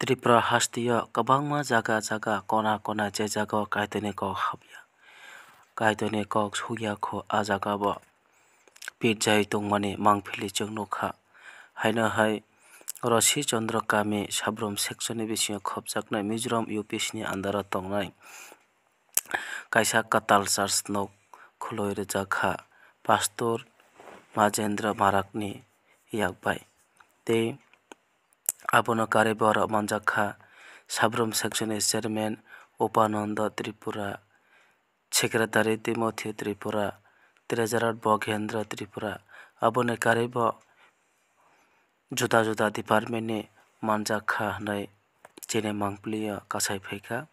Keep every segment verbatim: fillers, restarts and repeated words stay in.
Tripura hasteo kwbangma jaga jaga kona kona je jaga o Kaitorni kok habya, Kaitorni kok sukya kho, a jaga bo pit jai tongmani mangpili chwng nukha. Haino hai Rosi Chandra kami Sabrum section ni bisingo khopjaknai Mizoram U P C ni under o tongnai kaisa kwtal church nok khuloi rijak kha Pastor Majendra Marak ni yak bai. Tei abono karwi borok manjak kha Sabrum section ni chairman Upananda Tripura, secretary Timothy Tripura, treasurer Boghendra Tripura. Aboni karwi bo juda juda department ni manjak kha hwnwi chini mangpili o kasai phaikha.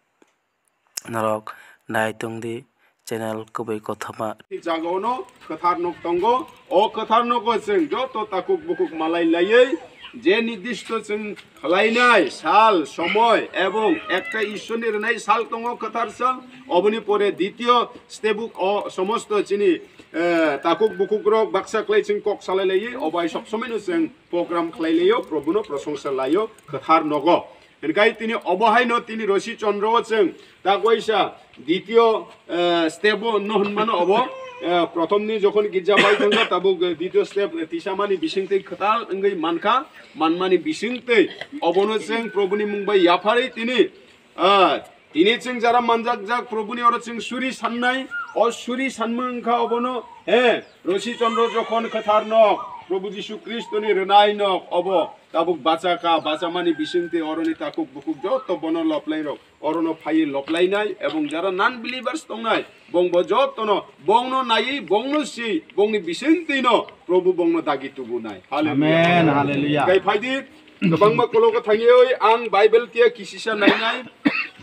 Norok nai tongdi channel kubui kothoma. Jagao no kwthar nok tongo. O kwthar nogo chwng joto takhuk bukhuk malai laiwi je nirdisto chwng khlainai sal, somoi ebong ekta Ishorni rwnai sal tongo, kwthar sal. Oboni pore ditio step o somosto chini, eh, takhuk bukhuk rok baksa khlai chwng kok salai laiwi, obo hai sob somoi no chwng program khlai laio, Probhu no prosongsa laio kwthar nogo. Hwnkhai tini obo haino tini Rosi Chandra o chwng ta kaisa ditio, eh, step o no hwnmano obo, eh, prothom ni jokhon girja bai thangkha, tabuk, eh, ditio step, eh, tisamani bisingtwi kwtal wngwi mankha, manmani bisingtwi obono chwng Probhu ni mung bai yapharwi tini, ah, tini chwng jara manjak jak Probhu ni oro chwng suri sannai, o suri sanmung wngkha obono, he, Rosi Chandra jokhon kwthar nok, Probhu Jisu Khristo ni rwnai nok obo, tabuk bacha kha, bachamani bisingtwi oroni takhuk bukhuk joto bono loplai rok, orono phaiwi loplainai, ebong jara non believers tongnai, bongbo jotono, bongno naiwi, bongno si, bongni bisingtwino Probhu bongno dagi tubunai. Hallelujah. Amen, hallelujah. Kai phaidi, kwbangma kologo thangwi ang Bible tia kisisa nainai,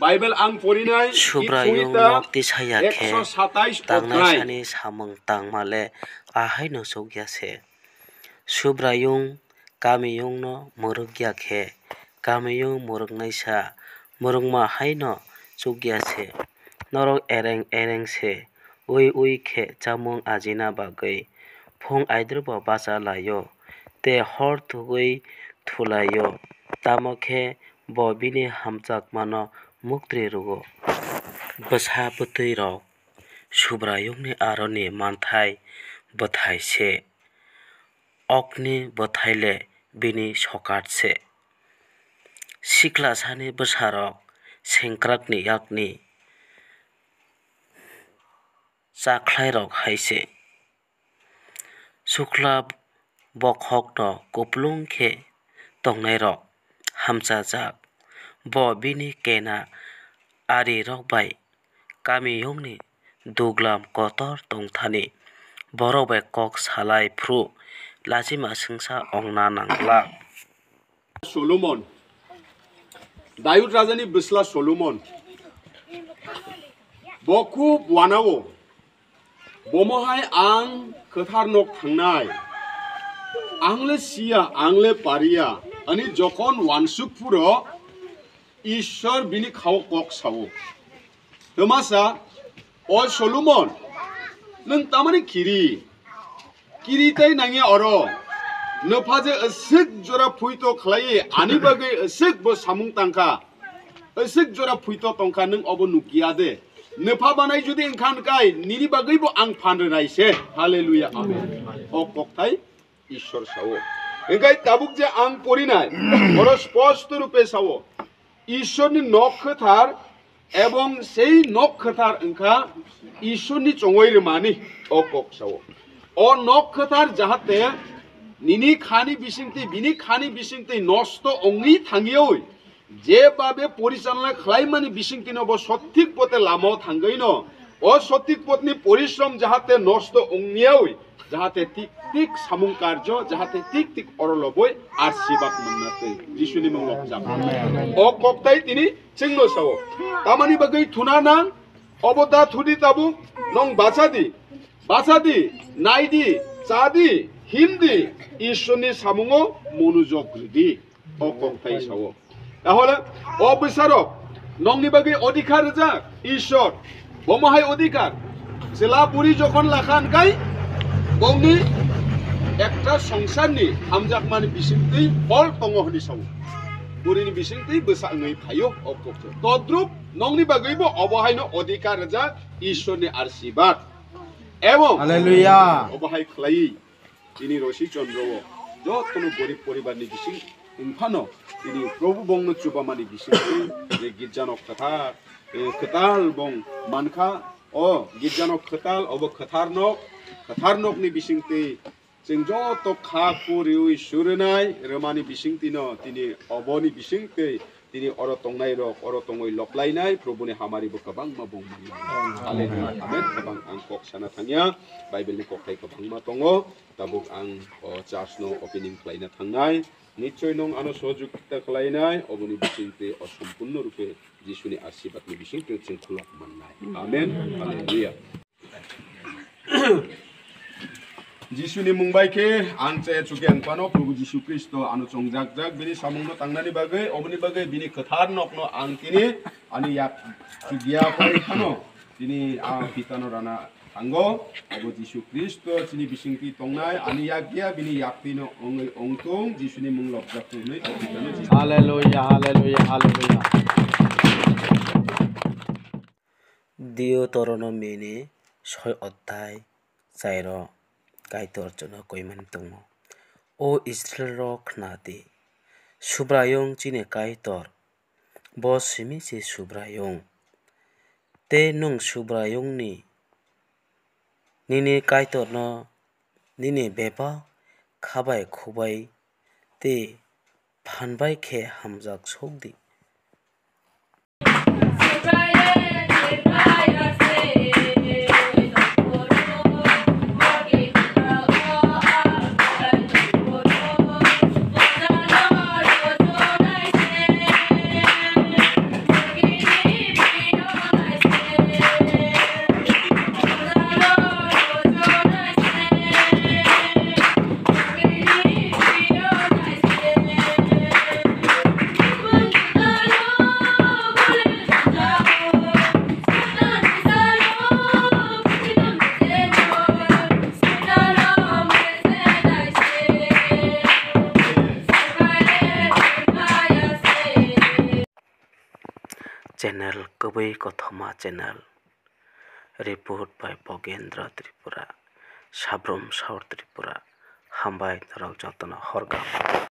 Bible ang porinai, Subraiyung Git Songita nok tisaya khe ekso satais tangnai oknai. Sani samung tangma le ahaino chukya se. Subraiyung kamiyungno mwrwkya khe, kamiyung mwrwknaisa mwrwkma haino chukya se. Norok ereng ereng se, ui ui khe chamung ajina bagwi phung aidrobo bacha lai-o, tei hor thugwi thu lai-o, tamo khe bo bini hamjakmano muktri rw-o. Bwsa bwtwirok, Subraiyungni aroni manthai bwthai se. Okni bwthai le bini sokat se. Siklasani bwsarok sengkrakni yakni chakhlairok hai se. Chukla bokhokno kupulung khe tongnairok hamchajak. Bo bini kena arirok bai kamiyungni duglam kotor tongthani borok bai kok salai phuru lachima swngsa ongna nangla. Solomon, Dayud rajani bwsla Solomon, bo khub wanao, bomo hai ang kwthar nok thangnai, ang le siya, ang le pariya, ani jokhon wansuk phuro Ishwar bini khao kok sao. Twmasa, o Solomon, nwng tamani kiri? Kiri tai nangya oro. Nwpha je aswk jora phuito khlai, ani bagwi aswk bo samung tangkha. Aswk jora phuito tongkha, nwng obo nukya de? Nwpha banai jodi wngkha hwnkai, nini bagwi bo ang phan rwnai se. Hallelujah, amen. O kokthai Ishwar sao. Hingkai tabuk je ang porinai, oro sposto rupe sao, Ishwarni nok kwthar ebong sei nok kwthar wngkha Ishwarni chongoi rwmani o kok sao. O nok kwthar jahate nini khani bisingtwi, bini khani bisingtwi nosto ongwi thangwi, jebabe porichalna khlaimani bisingtwino bo sothik pote lamao thangwino, o sothik potni porishrom jahate nosto ongyawi, jahate tik tik samung karjo, jahate tik tik oro loboi arsibad manna twi. Jisuni mung rok jam. Amen. O koktai tini chingno sao. Tamani bagwi thuna nang, obo da thudi tabuk, nong bacha di, bacha di, nai di, cha di, him di, Ishwarni samungo monojog rwdi. O koktai sao. Tahole o bwsarok nongni bagwi odhikar rijak Ishwar. Bomo hai odhikar. Chwla buri jokhon lakha hwnkai bongni ekta songsarni hamjakmani bisingtwi hol tongo hwnwi sao. Burini bisingtwi bwsa wngwi phaio o kokthai. Todrup nokni bagwibo obo haino odhikar rwjak Ishwarni arsibad. Ebong Hallelujah. Obo hai khlaiwi tini Rosi Chandra o jotono gorib poribarni bising wngphano tini Prabhu bongno chubamani bisingtwi je girjanok kwthar, eh, kwtal bong mankha. O girjanok kwtal, obo kwthar nok, kwthar nokni bisingtwi chwng joto kha ku riwi surwnai rwmani bisingtwino tini oboni bisingtwi tini oro tongnai rok oro tongwi loklainai Probuni hamari bo kwbangma bong mannai. Hallelujah. Amen. Kwbang ang kok sana thangya, Bible ni kokthai kwbangma tongo. Tabuk ang o church no opening khlaina thangnai. Nichoi nwng ano sohojogita khlainai, oboni bisingtwi o sompurno rupe Jisuni asirbat ni bisingtwi chwng khulok mannai. Amen. Hallelujah. Jisuni mung bai khe ang chaya chukya wng phano Prabhu Jisu Khristo ano chongjak jak, bini samungno tangnani bagwi, oboni bagwi bini kwthar nokno ang tini ani yak chukya pai phano tini ang pitano rana thango. Abo Jisu Khristo chini bisingtwi tongnai, ani yak ya, bini yaktwino wngwi wngthung, Jisuni mung lobjak thung hwnwi o pitano Jisu. Hallelujah, hallelujah, hallelujah. Deuteronomy ni soi odhai chairo Kaitor chwngno koimani tongo. O Israel rok khna di, Subraiyung chini Kaitor, bo simi se Subraiyung. Tei nwng Subraiyungni nini Kaitorno nini bebak kha bai khubai tei phan bai khe hamjak sok di. Channel kwbwi kothoma channel. Report by Bogendra Tripura, Sabrum South Tripura. Hambai norok jotono hor kaham.